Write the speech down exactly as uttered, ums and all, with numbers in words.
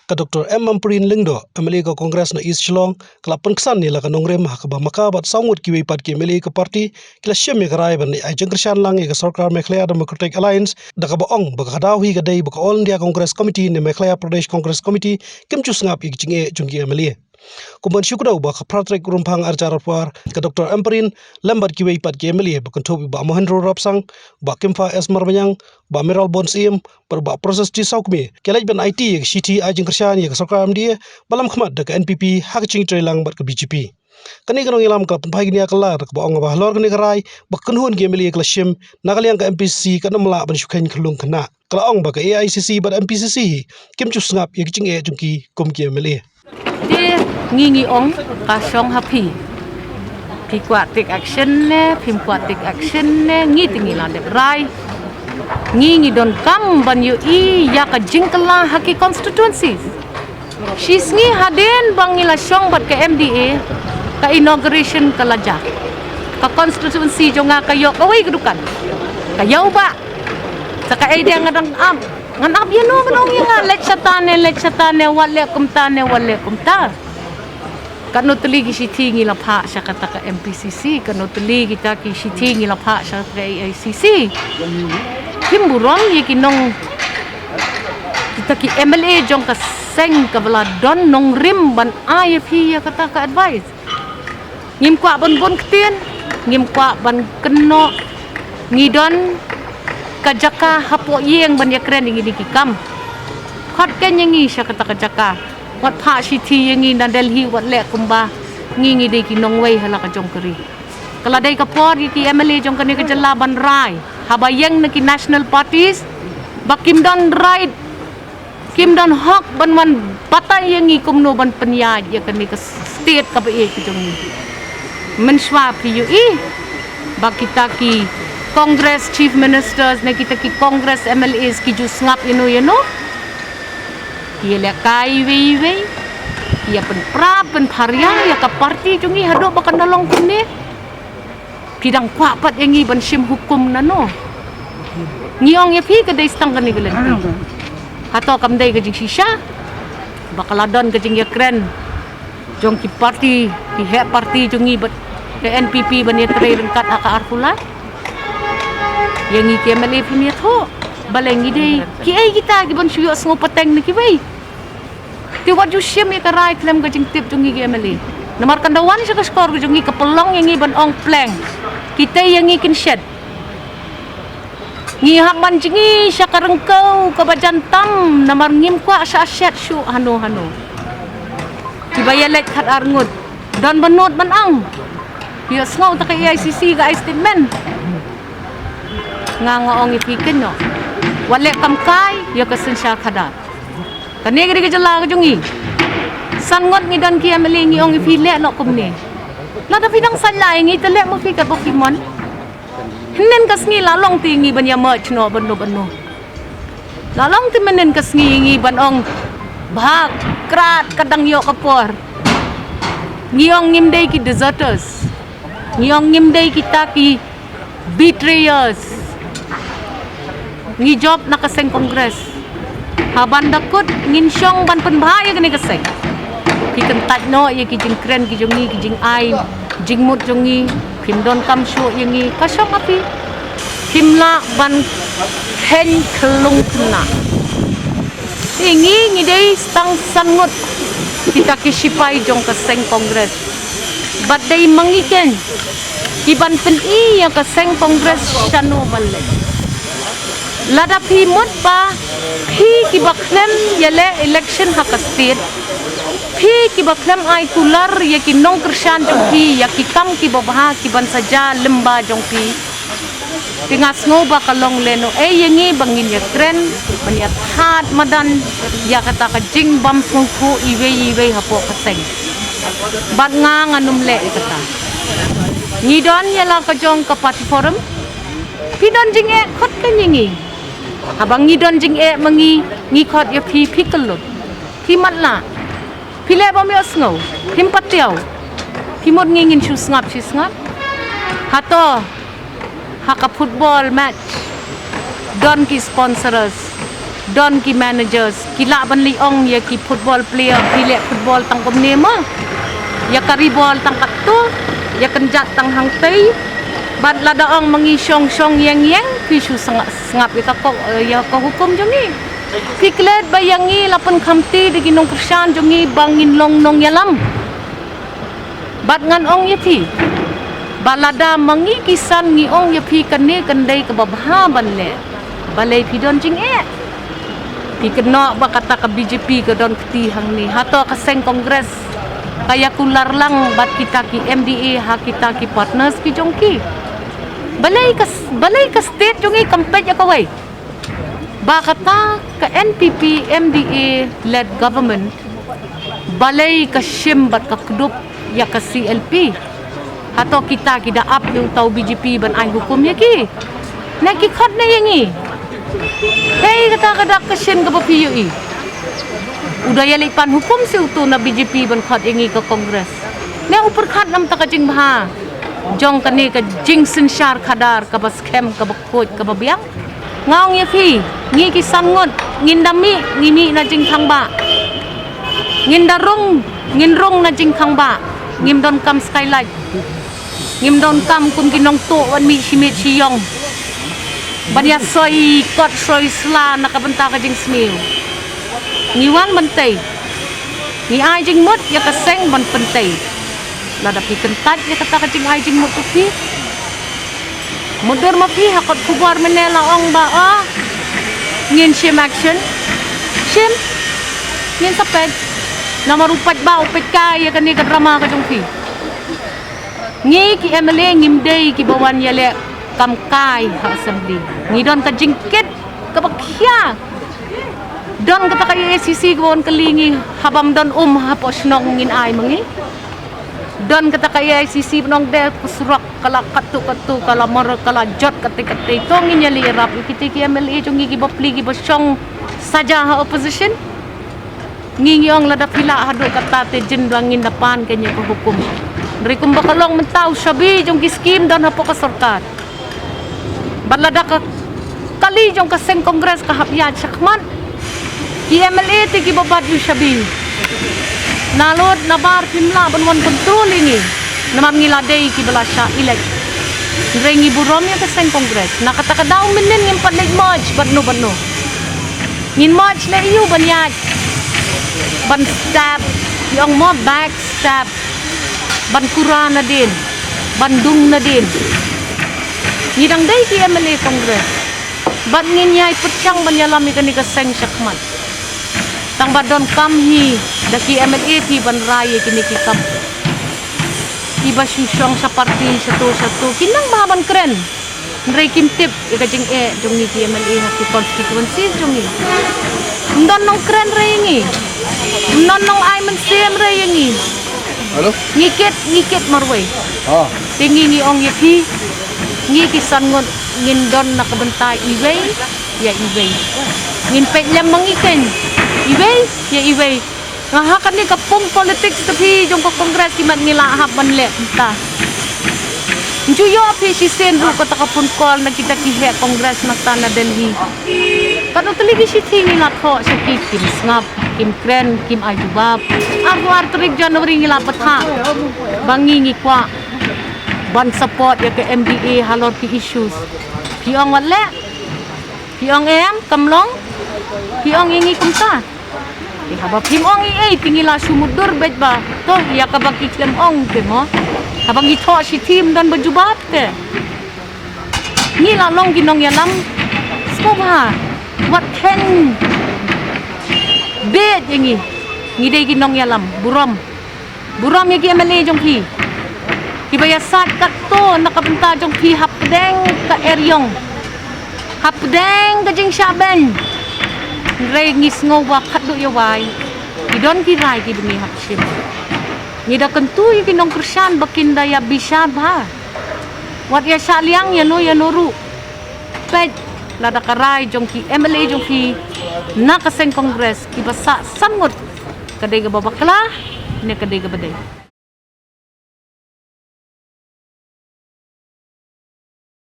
Ka Doctor M Ampareen Lyngdoh, M L A ka Congress na East Shillong, ka la pynksan ïa la ka nongrim ha kaba ma ka bad saw ngut kiwei pat ki M L A ka party ki la shim ïa ka rai ban ai jingkyrshan lang ïa ka sorkar Meghalaya Democratic Alliance da kaba ong ba ka daw hi ka dei ba ka All India Congress Committee ne Meghalaya Pradesh Congress Committee kim ju sngap ïa ki jingeh jong ki M L A. Kumban shu kdew ba ka phra tarik Rymphang arhajar arphew ar, ka Doctor Ampareen lem bad kiwei pat ki M L A ba kynthup ïa u Bah Mohendro Rabsang, u Bah Kimfa S Marbaniang, u Bah Mayralborn Syiem, bad u Bah Precious T Sawkmie, ki leit ban aiti ïa ka shithi ai jingkyrshan ïa ka sorkar M D A ba lam khmat da ka N P P ha ka jingtreilang bad ka B J P. Kane ka nongïalam ka la pynphai kane ka la da kaba ong ba halor kane ka rai ba kynhun ki M L A ka la shim na ka liang ka M P C C kan ym lah ban shu kheiñ khyllung khynnah. Ka la ong ba ka A I C C bad M P C C hi kim ju sngap ïa ki jingeh jong ki kum ki M L A. Te ngi ngi ong ka shong ha phi. Phi kwah take action ne phim kwah take action ne, ngi te ngi la dep rai. Ngi ngi donkam ban ïohi ïa ka jingkylla ha ki constituencies. Shi sngi hadien ba ngi la shong bad ka M D A, ka inauguration ka la jia. Ka constituency jong nga ka ïoh kawei ka dukan. Ka ïoh ba. Sa kaei de nga dang ap. Ngan ap ïano ban ong ïa nga, leit shata ne, leit shata ne, wat leh kumta ne, wat leh kumta. Katno tylli ki shithi ngi la phah sha kata ka M P C C, katno tylli kita ki shithi ngi la phah sha ka A I C C. Kim burom ïa ki nong, kita ki M L A jong ka seng kaba la don nongrim ban ai ïa phi ïa kata ka advice. Ngim kwah ban bun ktien, ngim kwah ban kynnoh, ngi don ka jaka hapoh ïing ban ïakren ïa ngi da ki kam. Khot keiñ ïa ngi sha kata ka jaka. Wat phah shithi ïa ngi na Delhi, wat leh kumba ngi ngi dei ki nongwei ha la ka jong ka ri. Ka la dei ka por ïa ki M L A jong kane ka jylla ban rai. Haba ïeng na ki national parties ba kim don right, kim don hok ban wan batai ïa ngi kumno ban pynïaid ïa kane ka state kaba ïeit ka jong ngi. Mynshuwa phi ïohi ba kita ki Congress Chief Ministers ne kita ki Congress M L As ki ju sngap ïano ïano. Ki ïalehkai iwei iwei, ki ïa pynpra pynpharia ïa ka party jong ngi haduh ba kan da long kumne. Phi dang kwah pat ïa ngi ban shim hukum nano? Ngi ong ïa phi ka dei stang kane ka lynti. Hato kam dei ka jingshisha ba ka la don ka jingïakren jong ki party, ki heh party jong ngi bad ka N P P ban ïatrei ryngkat ha ka arphew lai? Ïa ngi ki M L A phim ïathuh. Balei ngi dei kiei kita ki ban shu ïohsngew pateng na kiwei? Te wat ju shim ïa ka rai khlem ka jingtip jong ngi ki M L A. Namar kan da wan sha ka shkor ka jong ngi ka pynlong ïa ngi ban ong pleng. Kita ïa ngi kin shet. Ngi hap ban jngi sha ka ryngkew kaba jan tam namar ngim kwah sha shet shuh hano hano. Kiba ïaleit khat ar ngut don ba nud ban ang. Ïohsngew ta ka A I C C ka ai statement. Nga nga ong ïa phi kynnoh. Wat leh kam kai ïa ka synshar khadar. Kane ka dei ka jylla ka jong ngi. San ngut ngi don ki M L A ngi ong ïa phi leh noh kumne. Lada phi dang sait lai ngi te leh ma phi katba phi mon. Hynnin ka sngi la long te ngi ban ïa merge noh bad no bad no. La long te mynnin ka sngi ngi ban ong bha krat ka dang ïoh ka por. Ngi ong ngim dei ki deserters. Ngi ong ngim dei kita ki betrayers. Ngi jop na ka seng Congress. Haban da kut ngin shong ban pynbha ïa kane ka seng. Ki kyntait noh ïa ki jingkren ki jong ngi, ki jingai jingmut jong ngi. Phim donkam shuh ïa ngi, ka shong ha phi. Phim lah ban kheiñ khlung khynnah. Te ngi ngi dei tang san ngut kita ki shipai jong ka seng Congress. Bad dei ma ngi keiñ ki ban pyni ïa ka seng Congress shano ban leit. Lada phi mut ba phi kiba khlem ïaleh election ha ka state, phi kiba khlem ai kular ïa ki nongkyrshan jong phi ïa ki kam kiba bha ki ban sa jia lyngba jong phi. Te nga sngew ba ka long lehnohei ïa ngi ba ngin ïakren ban ïathad madan ïa kata ka jingbymsngewthuh iwei iwei hapoh ka seng. Bad nga ngan ym leh ïa kata. Ngi don ïa la ka jong ka party forum. Phi don jingeh khot keiñ ïa ngi. Haba ngi don jingeh ma ngi, ngi khot ïa phi, phi kyllut. Phi matlah. Phi leh bym ïohsngew. Phim patiaw. Phi mut ngi ngin shu sngap shi sngap. Hato ha ka football match don ki sponsors. Don ki managers ki lah ban leh ong ïa ki football player, ki leh football tang kumne mo. Ïa ka ri bol tang katto, ïa kynjat tang hangtei. Bad lada ong ma ngi shong shong ïeng ïeng, phi shu sngap, sngap ïa ka ko, ïa ka hukum jong ngi. Phi klet ba ïa ngi la pynkhamti da ki nongkyrshan jong ngi ba ngin long nongïalam. Bad ngan ong ïa phi ba lada ma ngi ki san ngi ong ïa phi kane kan dei kaba bha ban leh, balei phi don jingeh? Phi kynnoh ba kata ka B J P ka don kti hangne, hato ka seng Congress ka ïa kular lang bad kita ki M D A ha kita ki partners ki jong ki? Balei ka, balei ka state jong ngi kam peit ïa kawei? Ba kata ka N P P M D A led government, balei ka shim bad ka kdup ïa ka C L P? Hato kita ki da ap ïa uta u B J P ban ai hukum ïa ki? Ne ki khot ne ïa ngi? Hei, kata ka dak ka shin kaba phi ïohi. U da ïaleh pan hukum shi uto na B J P ban khot ïa ngi ka Congress. Ne u pyrkhat namar ka jingbha jong kane ka jingsynshar khadar kaba skhem, kaba khuid, kaba biang. Nga ong ïa phi, ngi ki san ngut, ngin da mih, ngi mih na jingthangbah. Ngin da rung, ngin rung na jingthangbah. Ngim donkam skylight. Ngim donkam kum ki nongtuh ban mih shi miet shi ïong ban ïa soi kot soi sla na ka bynta ka jingsniew. Ngi wan ban tei. Ngi ai jingmut ïa ka seng ban pyntei. Lada phi kyntait ïa kata ka jingai jingmut ka phi, mutdur ma phi ha kot khubor mynne la ong ba, oh, ngin shim action. Shim. Ngin sa peit. Namar u paidbah u peit kai ïa kane ka drama ka jong phi. Ngi ki M L A ngim dei kiba wan ïaleh kam kai ha assembly. Ngi don ka jingkit kaba khia. Don kata ka A I C C kaba wan kylli ngi, habym don um hapoh shnong ngin ai ma ngi. Don kata ka A I C C ba ong de ka surok ka la katto katto, ka la mar, ka la jot katte katte. To ngin ïaleh ïarap ïa kita ki M L A jong ngi kiba pli, kiba shong saja ha opposition. Ngi ngi ong lada phi lah haduh katta te jin ba ngin da pan kane ka hukum. Hynrei kumba ka long mynta u shabi jong ki skim don hapoh ka sorkar. Bad lada ka kali jong ka seng Congress ka hap ïaid shakhmat, ki M L A te kiba bat ïa u shabi. Nalor nabar phim lah ban wan control ïa ngi. Namar ngi la dei kiba la shah elect. Hynrei ngi burom ïa ka seng Congress. Na kata ka daw mynnin ngim pat leit march bad no bad no. Ngin march leh ïa u ban ïaid, ban step, ki ong mo back step, ban kura nadien, ban dung nadien. Ngi dang dei ki M L A Congress. Bad ngin ïai pyrshang ban ïalam ïa kane ka seng shakhmat. Tang ba donkam hi da ki M L A phi ban rai ïa kine ki kam. Kiba shu shong sha party shato shato ki nang bha ban kren. Hynrei kim tip ïa ka jingeh jong ngi ki M L A ha ki constituency jong ngi. Ym don nongkren re ïa ngi. Ym don nongai mynsiem re ïa ngi. Hello? Ngi kit, ngi kit marwei. Ah. Te ngi ngi ong ïa phi, ngi ki san ngut ngin don na ka bynta iwei ïa iwei. Ngin peit lem ma ngi keiñ iwei ïa iwei. Nga ha kane ka pung politics ka phi jong ka Congress ki mat ngi la hap ban leh mynta. Nju ïoh phi shisien ruh kata ka phone call na kita ki heh Congress na ta na Delhi. Katno tylli ki shithi ngi la thoh sha ki, kim sngap, kim kren, kim ai jubab. Arphew ar tarik January ngi la pathah ba ngi ngi kwah ban support ïa ka M D A halor ki issues. Phi ong wat leh, phi ong em, kam long, phi ong ïa ngi kumta. Te haba phim ong ei ei te ngi la shu mutdur beit ba. To ïa kaba ki khlem ong te mo. Haba ngi thoh shithi ym don ba jubab te. Ngi la long ki nongïalam. Sngewbha wat kheiñ beit ïa ngi. Ngi dei ki nongïalam burom. Burom ïa ki M L A jong phi kiba ïasaid katto na ka bynta jong phi hapdeng ka eriong, hapdeng ka jingshah beiñ. Hynrei ngi sngew ba khatduh ïa wai ki don ki rai kiba ngi hap shim. Ngi da kyntu ïa ki nongkyrshan ba kin da ïa bishar bha. Wat ïa shah liang ïano ïano ruh. Peit lada ka rai jong ki M L A jong phi na ka seng Congress kiba sah san ngut, ka dei kaba bakla ne ka dei kaba dei.